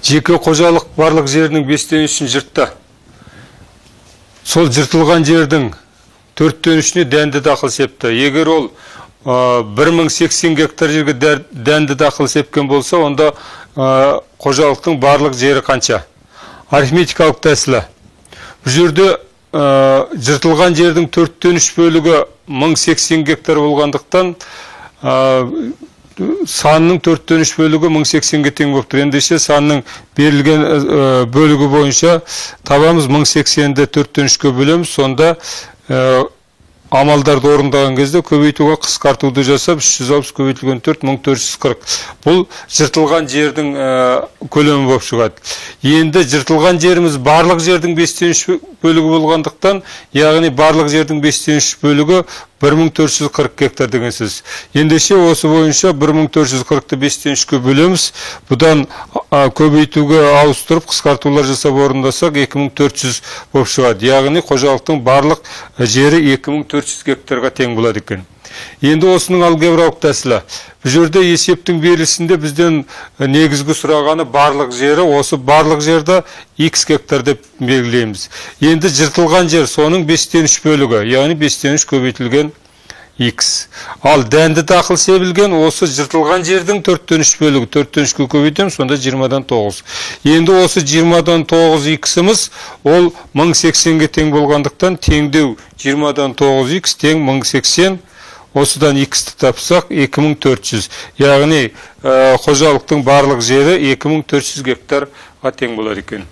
Жеке қожалық барлық жерінің 3/5-ін жыртты. Сол жыртылған жердің 3/4-іне дәнді дақыл септі. Егер ол 1080 гектар жерге дәнді дақыл сепкен болса, онда қожалықтың барлық жері қанша? Арифметикалық тәсілі. Бұл жерде жыртылған жердің 3/4 бөлігі 1080 гектар болғандықтан, санның 3/4 бөлігі 1080-ге тең болып тұр. Ендеше санның берілген бөлігі бойынша табамыз, 1080-ді 3/4-ке бөлеміз, сонда амалдарды орындаған кезде көбейтуге қысқартуды жасап, 360 көбейтілген 4, 1440. Бұл жыртылған жердің көлемі болып шығады. Енді жыртылған жеріміз барлық жердің 3/5 бөлігі болғандықтан, яғни барлық жердің 3/5 бөлігі 1440 гектар деген сөз. Ендеше осы бойынша 1440-ты 3/5-ке бөлеміз. Бұдан көбейтуге ауыстырып, қысқартулар жасап орындасақ, 2400 болып шығады. Яғни қожалықтың барлық жері 2400 гектарға тең болады екен. Енді осының алгебралық тәсілі. Бұл жерде есептің берілісінде бізден негізгі сұрағаны барлық жері, осы барлық жерді x гектар деп белгілейміз. Енді жыртылған жер соның 3/5 бөлігі, яғни 3/5 көбейтілген x. Ал дәнді дақыл себілген осы жыртылған жердің 3/4 бөлігі, 3/4-ке көбейтеміз, сонда 9/20. Енді осы 9/20 x-іміз ол 1080-ге тең болғандықтан теңдеу 9/20 x тең 1080. Осыдан x-ті тапсақ 2400. Яғни қожалықтың барлық жері 2400 гектарға тең болады екен.